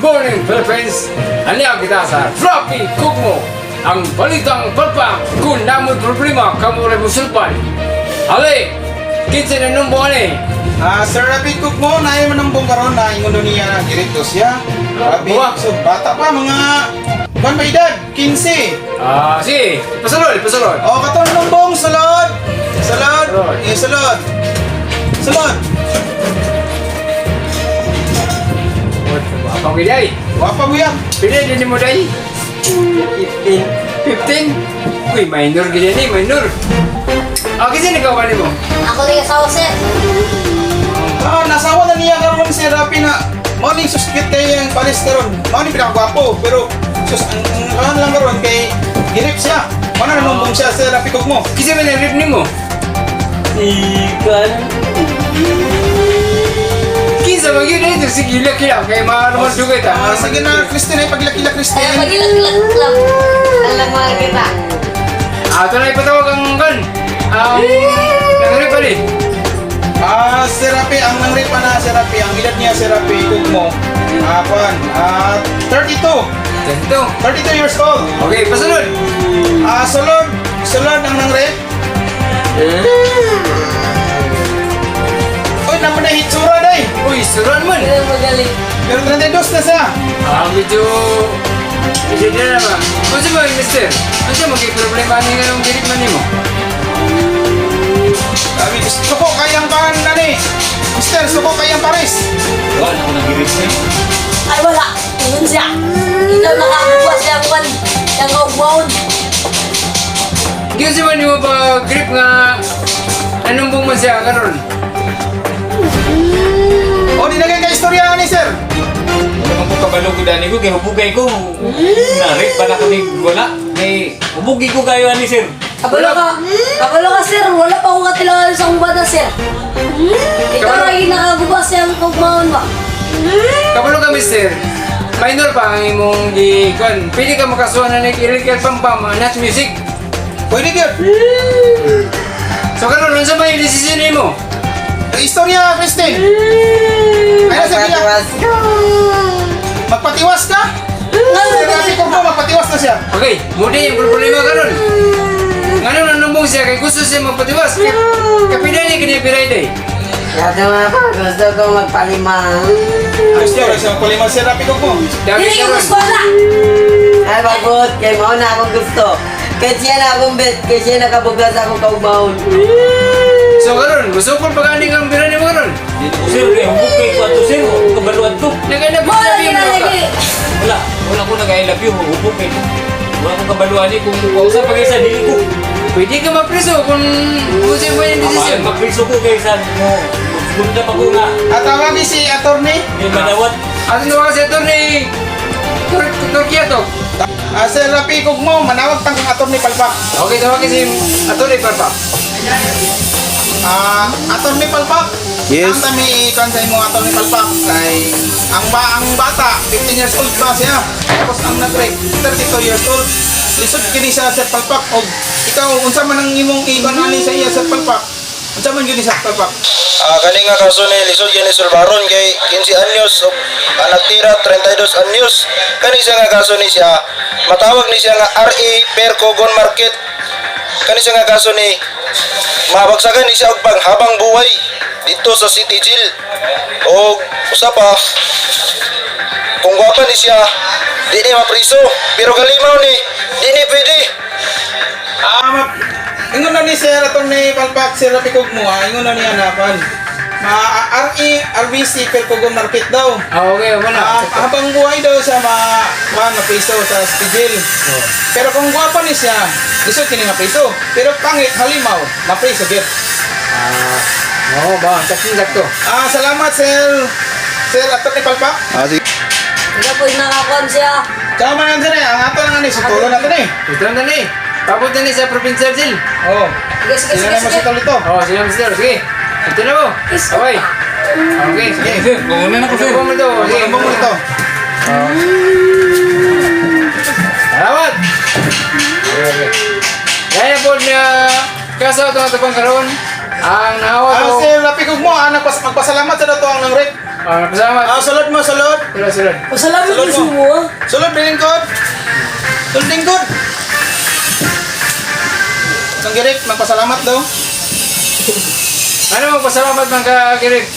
Morning, Philippines! Aniya kita sa Rapi Kugmo, ang balitang palpak kung namoy problema kamo rin musulpan. Ale, kinsa na numbo ani? Ah, Sir Rapi Kugmo, naay manumbong karon na ingon niya na direkto siya. Rapi, Buwa. So bata pa mga kuan ba edad? 15. Ah, sige, pasulod, pasulod. O katong numbong sulod. Sulod. Sulod. Eh, sulod. Sulod. Apa ko day? Wa pa buya. Pila din mo day? 15. 15? Uy, minor gid ni, minor. Ah, kinsa ni kawan nimo? Ako na yung asawa, sir. Ah, nasawa na niya karon si Rapi na mao ning suspect kay ang palis karon. Mao ni pinakagwapo pero sus ang karon lang karon kay girip siya. Mao na nanumbong siya, Sir Rapi Kugmo. Kinsa man ang rip nimo? Ikan. Kinsa man gyud ito sige laki lang kay maano man dugay ta. Ah, sige na Christine ay pagilakila Kaya Christine. pagilak-lak-lak. Alam mo kita. Ah, ito na ipatawag ang kan. Ang nangrip ali. Ah, Sir Rapi, ang nangripa na Sir Rapi, ang edad niya, Sir Rapi Kugmo. Ah, kuan, ah, 32. Ganito. 32 years old. Okay, pasunod. Ah, sulod, sulod ang nangrip. Uy, naman na hitsura day. Uy, suran man. Hindi magaling. Pero 32 na siya. Ah, medyo medyo di na ba? Unsa ba, mister? Unsa man kay problema ni nga nung dirip man nimo? Sabi, suko kayang kan nani. Mister, suko kayang Paris. Wala ako nag-irip eh. Ay, wala. Ingon siya. Ikaw nakakuha siya ang kwan. Yang kaugmaon. Giunsa man nimo pa grip nga anumbong man siya karon? O, di na kay istorya ni sir. Wala man ko kabalo ko dani ko, kay hubugay ko. Narip pa na kami wala. Kay hubugay ko kayo ani sir. Kabalo ka. Kabalo ka, sir. Wala pa akong katilangan sa kumbada, sir. Ikaw lagi nakaguba siya ang kaugmaon ba? Kabalo ka, mister. Minor pa ang imong gi kon. Pwede ka makasuhan na ng illegal pampam, not music. Pwede gyud. So karon unsa may desisyon nimo? Istorya, Christine. Ay, nasa bila. Magpatiwas ko. Magpatiwas ka? Sir Rapi Kugmo, magpatiwas na siya. Okay, muna yung problema karon. Ngano nanumbong siya kay gusto siya magpatiwas. Kapila niya kini biray day. Kato nga pa, gusto ko magpalima. Gusto rin siya magpalima, Sir Rapi Kugmo. Dami Hindi ko karon. gusto na. Ay, bagot, kay mao na akong gusto. Kay siya na akong bet, kay siya nakabugas akong kaugmaon. So karon, musukol pa gani kang biray nimo karon. Dito ko sir, kay hubugay ko ato sir. Wa ko kabalo adto. Nagana Wala sabi na mo ka. lagi. Wala, wala ko nag-I love you, hubugay ko. Wala ko kabalo ani kung kausa pa kaysa dili ko. Pwede ka mapriso kung unsa mo yung desisyon. Ama, Mapriso ko kaysa mo. Gunda pa ko nga. At tawagin si attorney. Di manawat. Ato na kasi attorney Turkiya to. Ah, Sir Rapi Kugmo, manawag tang kang attorney Palpak. Okay, tawagin si attorney Parpa. Ah, attorney Palpak. Yes. Ang tami kan sa imong attorney Palpak kay ang ba ang bata 15 years old pa siya. Tapos ang nag-rape 32 years old. Lisod kini siya, Sir Palpak, og ikaw unsa man ang imong ikon ani sa iya, Sir Palpak? Unsa man gyud ni Sir Palpak? Ah, kani nga kaso ni lisod gyud ni sulbaron kay 15 anyos ug ang nagtira 32 anyos. Kani siya nga kaso ni siya matawag ni siya nga RE per Cogon Market. Kani siya nga kaso ni mabagsakan ni siya og panghabang buhay dito sa City Jail. Og usa pa, kung gwapa ni siya di ni mapriso pero kalimaw ni di ni pwede. Ah, ingon na ni Sir Attorney Palpak, Sir Rapi Kugmo, ah, ingon na niya na kan. Ma RE RBC per Cogon Market daw. Ah, okay, wala. Ah, habang buhay daw siya ma ma mapriso sa city jail. Pero kung gwapa ni siya, lisod kini mapriso. Pero pangit halimaw, mapriso gyud. Ah, oo ba, sakto sakto. Ah, salamat sir. Sir Atty. Palpak. Ah, sige. Ikaw po nakakuha siya. Tsaka man sir, eh, ang ato lang ani sutulo na to ni. Ito na ni. Pabot na ni sa provincial jail. Oh. Sige, sige, Sila sige, na mo sige. sutol ito. Oh, sila mister, sige. Ito na mo. Okay. Okay, sige. Sir, kung na ko sir. Ito mo to. Sige. Ano mo nito? Salamat! Okay, okay. Yan po na kaso itong atupang karon. Ang nahawa Ah, to. Sir Rapi Kugmo, ah, nagpasalamat sa dato ang nang rep. Ah, pasalamat. Ah, sulod mo, sulod. Sulod, sulod. Pasalamat Sulod ko sa mo. mo ah. Sulod, lingkod. Sulod, lingkod. Ang girik, magpasalamat daw. Ano magpasalamat man ka, Kirik?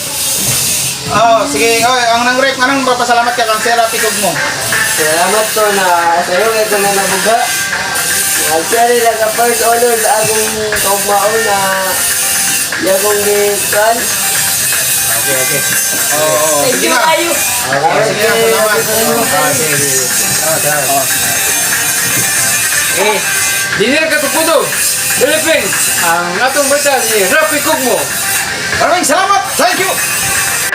Oh, sige. Oh, ang nang rape, anong magpasalamat ka kang Sir Rapi Kugmo? Salamat ko na sa'yo kay ko na nabuga. Ang siya rin naka first honor sa akong kaugmaon na iya kong gikan. Okay. Oo, Thank sige you na. kayo. Oh, sige na, salamat. Ah, sige, sige. Salamat, salamat. Eh, dinir katupudo. Philippines, ang atong balita si Rapi Kugmo. Maraming salamat. Thank you.